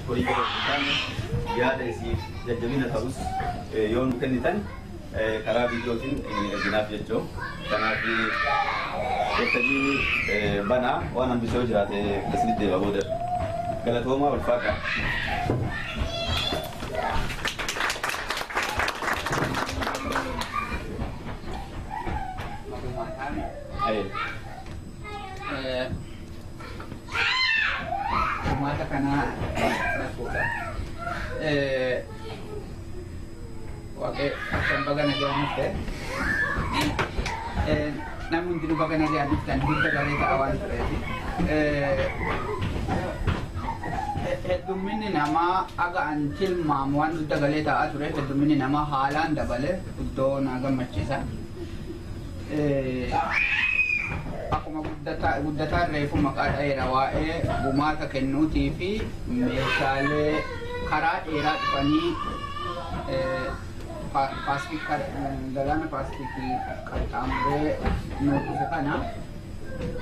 Horii yeroo hin taane yaada isiif jajjabina ta'us yoo nu kennitan karaa viidiyootiin erginaaf jechuu. Kanaaf waltajjii banaa waan hambisee yoo jiraate isinitti deeba booda. Galatoomaa, ulfaadha. Gumaata kana fuudha. Waaqee, akkam, baga nagaan dhufte. Namni hundinuu baga nagaan dhuftan, hunda galee ta'a waan tureef. Heddumminni namaa aga an tilmaamu waan dugda galee taa'aa ture, heddumminni namaa haalaan dabale, guddoo na gammachiisa. Akkuma guddataan reefu maqaa dha'eera, waa'ee gumaata kennuutii fi meeshaalee karaa dheeraa dhufanii galaana Paasifikii qaxxaamuree nu dhufe kana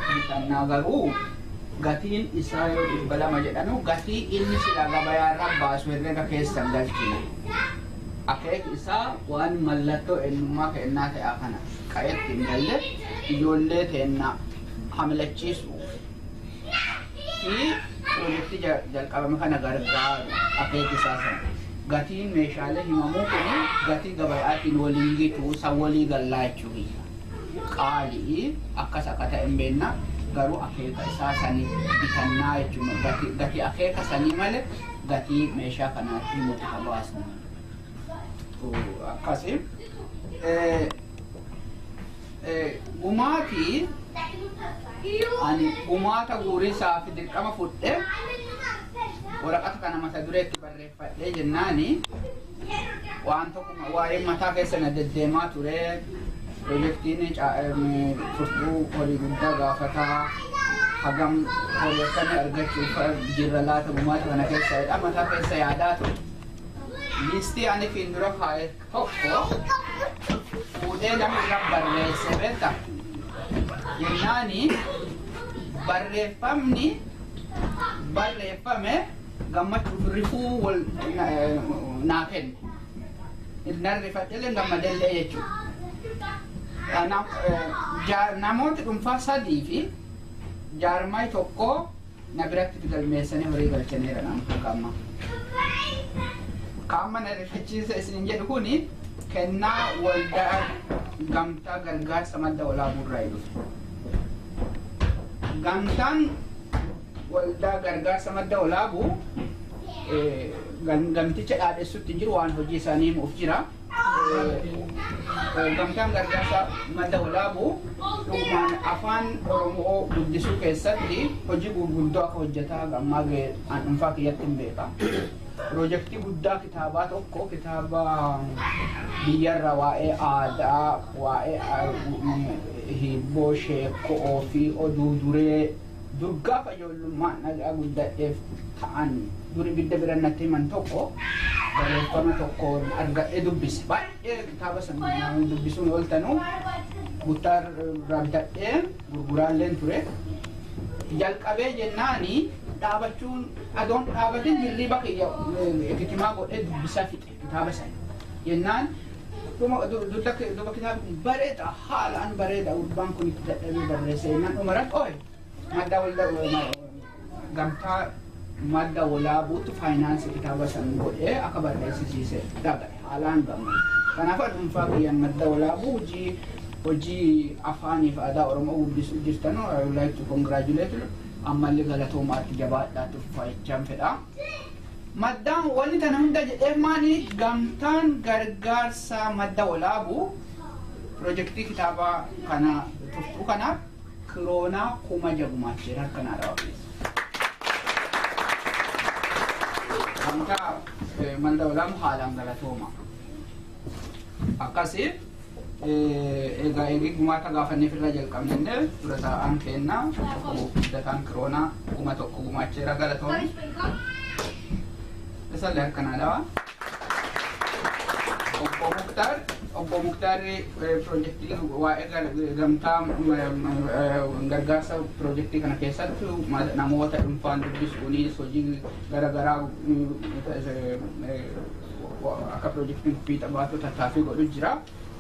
bitannaa, garuu gatiin isaa yoo 200 jedhanu, gatii inni sila gabayaarra baasu herrega keessan galchine. Akeek isaa waan mallattoo eenyummaa kennaa ta'e kana qa'etti hin galle, ijoollee teenna hamilachiisuu fi piroojeektii jalqabame kana gargaaru akeek isaa sana. Gatiin meeshaalee himamuu kun gatii gabayaatiin waliin gitu san walii gallaa jechuudha. Qaalii akkas akka ta'e hin beekna, garuu akeeka isaa sanii bitannaa jechuudha. Gatii akeeka sanii malee gatii meeshaa kanaatti nuti hawaasni. Akkasi. Gumaatii ani gumaata guurisaa fi dirqama fudhee waraqata kana mata dureetti barreeffadhee jennaani, waan tokko waa'ee mataa keessa na deddeemaa ture. Piroojeektiin furtuu horii guddaa gaafataa, hagam horii akkamii argachuuf jirra laata gumaata kana keessa jedha mataa keessa yaadaa ture. Liistii ani fiin dura kaa'e tokko fuudhee nama irra barreesse beekta. Jennaani barreeffamni barreeffame gammachuuf rifuu wal naa kenne. Nan rifadhellee gammadellee jechuudha. Namooti dhuunfaa sadii fi jaarmaay tokko na biratti galmeessanii horii galchaniira nama amma. Qaama na rifachiisa isin jedhu kuni kennaa waldaa gamtaa gargaarsa Madda Walaabuu irraa dhufe. Gamtaan waldaa gargaarsa Madda Walaabuu gamticha dhaadhessutti hin jiru, waan hojii isaanii himuuf jira. Gamtaan gargaarsa Madda Walaabuu dhugumaan afaan Oromoo guddisuu keessatti hojii gurguddoo akka hojjetaa gammaa an dhuunfaa kiyyatti hin beeka. Piroojeektii guddaa kitaabaa tokko, kitaaba biyyarra waa'ee aadaa, waa'ee hibboo, sheekoo fi oduu duree dur gaafa ijoollummaan dhagaa guddadheef ta'an dur ibidda bira natti himan tokko barreeffama tokko argadhee dubbise. Baay'ee kitaaba sana dubbisuun ooltanuu guttaa irraa bitadhee gurguraalleen ture. Jalqabee jennaani dhaabachuun adoon dhaabatin hirriba kiyya kitimaa godhee dubbisaa fixe kitaaba sana. Jennaan dhuma duba kitaabni kun bareeda, haalaan bareeda, gurbaan kun itti dadhabee barreesse jennaan, dhumarratti ooye madda walda gamtaa Madda Walaabuutu faayinaansii kitaaba san godhee akka barreessisiise dhaga'e, haalaan gammade. Kanaaf dhuunfaa kiyyaan Madda Walaabuu hojii afaanii fi aadaa Oromoo guddisuu jirtan, I would like to congratulate you. Ammallee galatoomaatti jabaadhaatti fufaa fedha. Maddaan wanni tana hunda jedheef maali, gamtaan gargaarsa Madda Walaabuu piroojeektii kitaaba kana turtuu kanaaf kiroonaa 6,000 gumaacheera, harka naa dhawa. Gamtaa Madda Walaabuu haalaan galatooma. Akkasii egaa eegi gumaata gaafanneef irraa jalqabnellee dura taa'aan kenna guddataan kiroonaa 1000 gumaacheera, galatooma. Isallee harka naa dhawa. Obbo Muktaar Obbo Muktaarri piroojeektii waa'ee gamtaa gargaarsa piroojeektii kana keessatti namoota dhuunfaan dubbisuunis hojii garaagaraa akka piroojeektiin fiixa baatu tattaaffii godhu jira.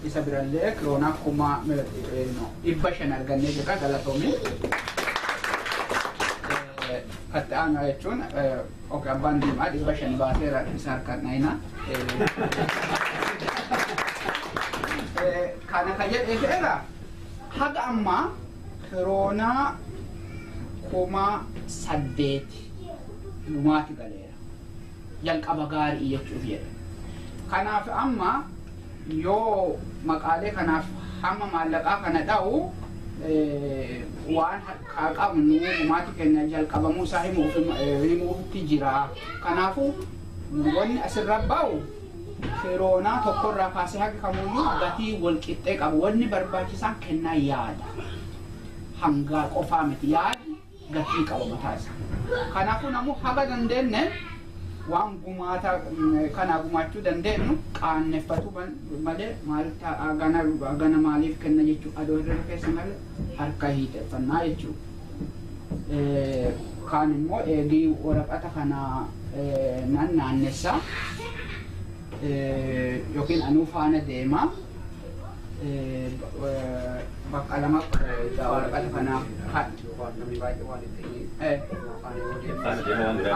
Isa birallee kiroonaa 500,000 argannee jirra galatoomii. Katti aanu jechuun abbaan diimaa 500 baaseera isa harkaan dhayina. Kana ka jedhee fe'eera haga ammaa kiroonaa 8,000 gumaati galeera. Jalqaba gaarii jechuuf jedha. Kanaaf amma yoo maqaalee kanaaf hamma maallaqaa kana dha'u waan harkaa qabnu gumaati keenya jalqabamuu isaa himuufitti jira. Kanaafuu wanni asirra ba'u kiroonaa tokkorraa kaasee haga kamuyyuu gatii wal qixxee qabu. Wanni barbaachisaan kennaa yaada. Hangaa qofaa miti yaadi gatii qaba mataa isaa. Kanaafuu namuu haga dandeenye waan gumaata kana gumaachuu dandeenyu qaaneffatu malee maal gana maaliif kenna jechuudha. Adoo irra keessa malee harka hiixeffannaa jechuudha. Kaan immoo eegii waraqata kana nan naannessa yookiin anuu faana deema. Bakka lama waraqata kana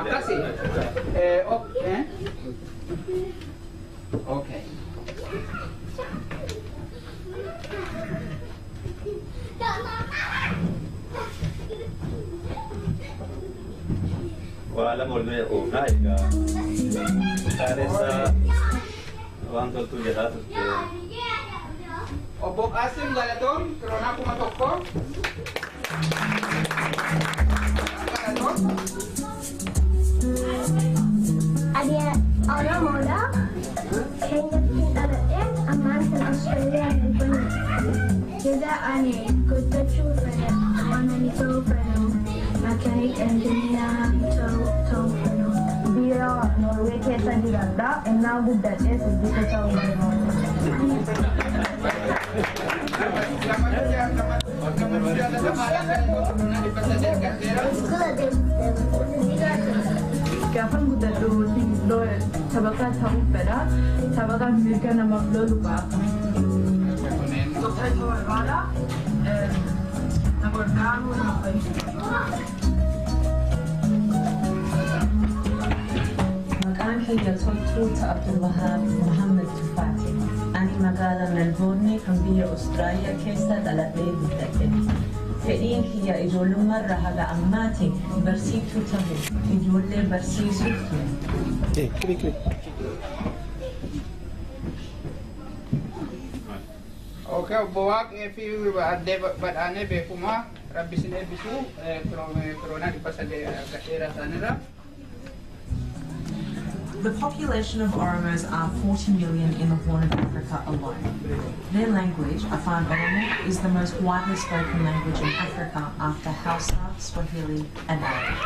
akkasi. Okay. Waa lama wal bira oofnaa egaa taaressa waan toltuu jedhaa turte. Obbo Qaasim Galatoon kiroonaa 1,000. Galatoon. Ani Oromoodha. Keenyatti dhaladhee ammaan kan Austraaliyaa Melbourne. Jedha ani guddachuu fedha waan ani ta'uu fedhu mechanic engineer ta'uu fedhu. Biyya Norwee keessa jiraadha. Innaa guddadhee sirbita ta'uu barbaada. Gaafan guddadhu taphataa ta'uu fedha. Taphataan mirga namaaf lolu ba'a. Doktora ta'uu barbaada. Na gargaaruu nama fayyadu. Maqaan kiyya Toltuu Abdulwahaab Muhammad Tufaati. Ani magaalaa Melbourne kan biyya Austraaliyaa keessa dhaladhee guddadhe. Fedhiin kiyya ijoollummaarraa haga ammaati barsiiftuu ta'u ijoollee barsiisuuf ture. Okay, obbo Waaqnee fi addee badhaanee beekumaa rabbi isin eebbisu kiroonaa 300 argateera isaanirra. The population of Oromos are 40 million in the Horn of Africa alone. Their language, Afaan Oromo, is the most widely spoken language in Africa after Hausa, Swahili, and Arabic.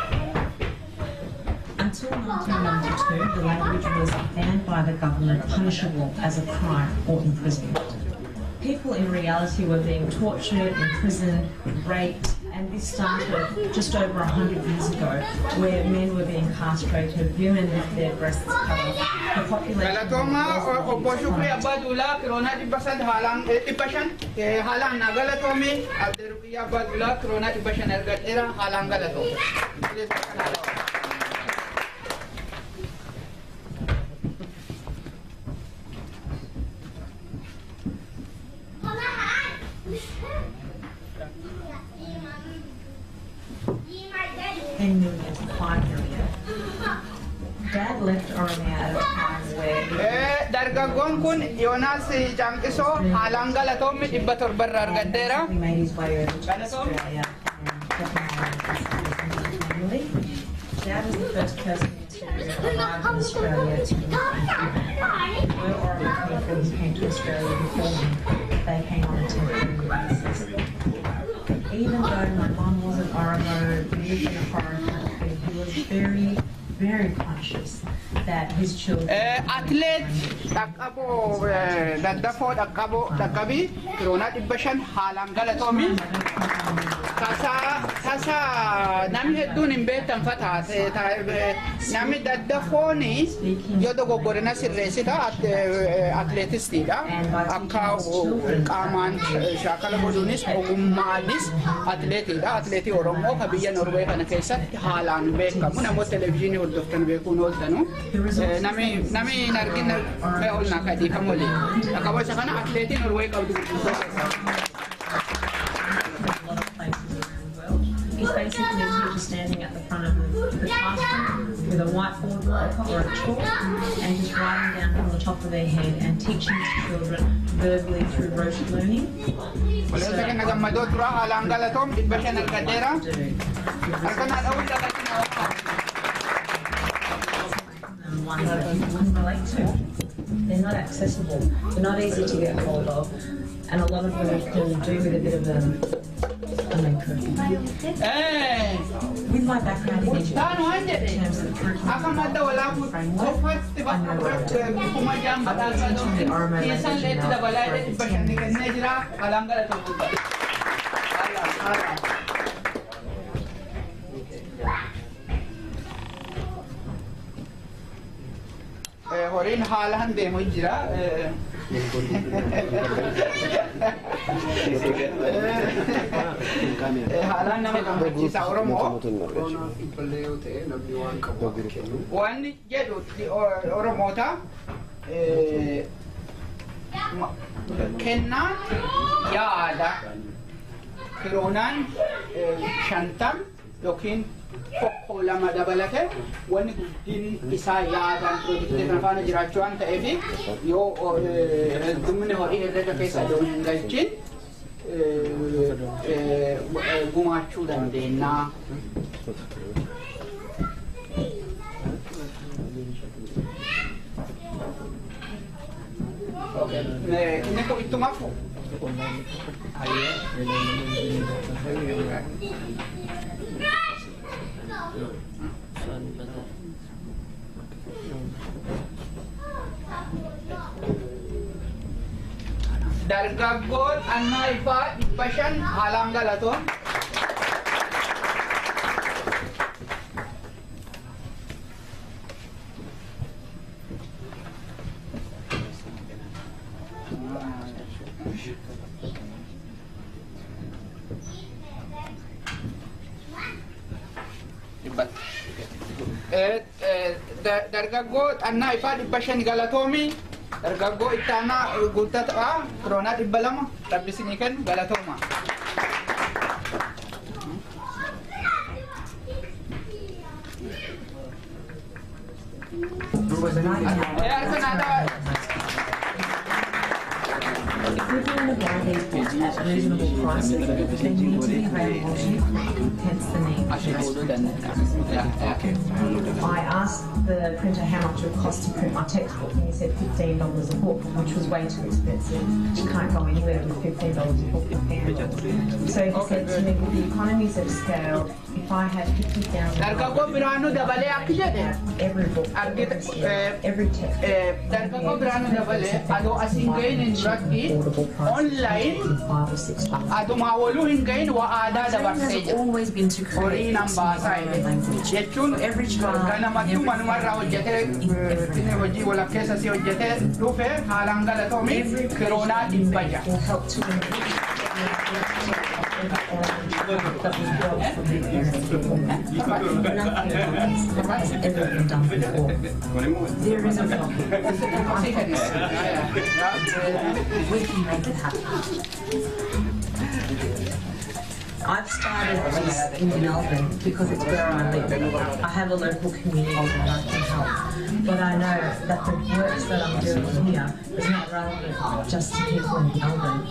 Until 1992, the language was banned by the government, punishable as a crime or imprisonment. People in reality were being tortured, imprisoned, raped, and this started just over 100 years ago, where men were being castrated, women had their breasts cut off. The population Galatoomaa obbo Shukrii Abbaa Duulaa kiroonaa 300 haalaan 500 haalaan na galatoomii addee Ruqiyyaa Abbaa Duulaa kiroonaa 500 argadheera haalaan galatoome. Million to 5 million. Dad left Oromia at a time where Dargaggoon kun Yoonaas Caamqisoo haalaan galatoomni 700 irraa argadheera. He made his way over to Australia and got married with his family. Dad was the first person to arrive in Australia to were Oromo people who came to Australia before him. They came on a temporary basis. Even though my mum wasn't Oromo, lived in a foreign country, he was very, very conscious that his children. Atleet Dhaqqaboo Daddafoo Dhaqqaboo Dhaqqabii kiroonaa 500 haalaan galatoomi. Tasa namni hedduun hin beektan fataate namni Daddafooni yoo dogoggorina sirreessita atleetistiidha. Akka qaamaan shaakala godhuunis ogummaanis atleetiidha. Atleetii Oromoo ka biyya Norwee kana keessatti haalaan beekamu namoota televizyiinii hordoftan beekuun ooltanu. Namni hin argine ol naa kadhiifamu waliin. Dhaqqaboo isa kana atleetii Norwee qabdu gurguddoo keessaa. Is basically a teacher standing at the front of the classroom with a whiteboard marker or a chalk and just writing down from the top of their head and teaching children verbally through rote learning. Walirra kenna gammadoo tura haalaan galatoom 500 argadheera. Harka naa dha'uun dagatina. Ones that people can relate to. They're not accessible. They're not easy to get hold of, and a lot of them can do with a bit of a makeover. With my background in education, in terms of curriculum Akka Madda Walaabuu framework, qofatti I know what I'm doing. kuma jaan badhaasaa Teaching the Oromo keessan language leetti now dabalaa for 500 over 10 kennee jira haalaan galatoom guddaa. Haalaan haalaan. Horiin haalaan deemu jira. Haalaan nama gammachiisa Oromoo. Wanni jedhu Oromoota kennaan yaada kiroonaan 50 yookiin 1 2 dabalate wanni guddin isaa yaadaan piroojeektii kana faana jiraachuu waan ta'eef yoo heddumni horii herrega keessa adoon hin galchin gumaachuu dandeenya. Inni kun ittuma fu. Dargaggoon Annaa Ifaa 500 haalaan galatoom. Dargaggoo Annaa Ifaa 500 galatoomi. Dargaggoo Ittaanaa Guuttataa kiroonaa 200 rabbisinii kennu galatooma. Harka naa dhawaa. If people want to buy these books at reasonable prices, they need to be available to you quickly, hence the need for this printer. I asked the printer how much it would cost to print my textbook, and he said $15 a book, which was way too expensive. You can't go anywhere with $15 a book for families. So he said to me, with the economies of scale, if I had $50,000 Dargaggoo Biraanuu Dabalee akki jedhe every book, argita every series, every textbook, dargaggoo Biraanuu Dabalee adoo asiin gahin hin duratti online $5 or $6. adumaa waluu hin gahin waa aadaa dabarsee has jira. always been to Horii create nan books in baasaa the Oromo jedhe. language. Jechuun For every child, ganamattuu every manumarraa family, hojjetee in every inni hojii walakkeessa si hojjetee dhufe haalaan galatoomi Every kiroonaa creation you dhibba make ja'a. will help to enrich the identity of every Oromo child that was robbed from their parents before. Nothing has ever been done before. There is a problem. Asii kenne. We can make it happen. I've started this in Melbourne because it's where I live. I have a local community that I can help. But I know that the works that I'm doing here is not relevant just to people in Melbourne.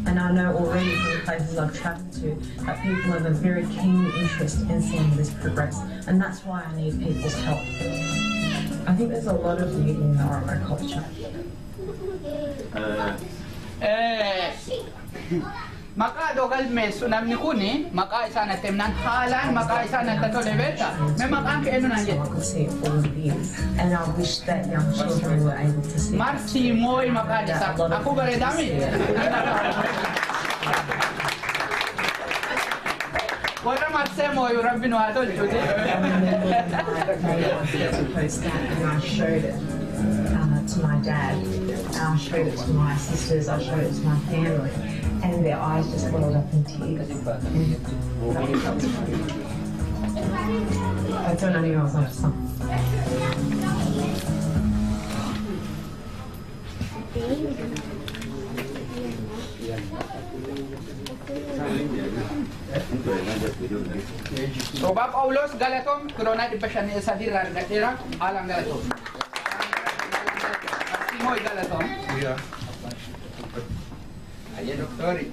And I know already from the places I've travelled to that people have a very keen interest in seeing this progress. And that's why I need people's help. I think there's a lot of beauty in the Oromo culture. Maqaa adoo galmeessu namni kun maqaa isaa natti himnaan haalaan maqaa isaa natti tole beektaa? Mee maqaan kee eenyu naan So jedhe? I could see all of this. And I wish that young children were able to see that. Marsii mooyi maqaan isaa. Akkuu bareedaa miti? Warra marsee mooyu rabbi nu haa tolchuuti. I remember they wanted to post that, and I showed it to my dad. I showed it to my sisters. I showed it to my family, and their eyes just welled up in tears. I don't know I was like, Sobaa Phaawulos galatoom kiroonaa 503 irraa argadheera haalaan galatoom. Marsii mooyi galatoom. Ayyee doktori.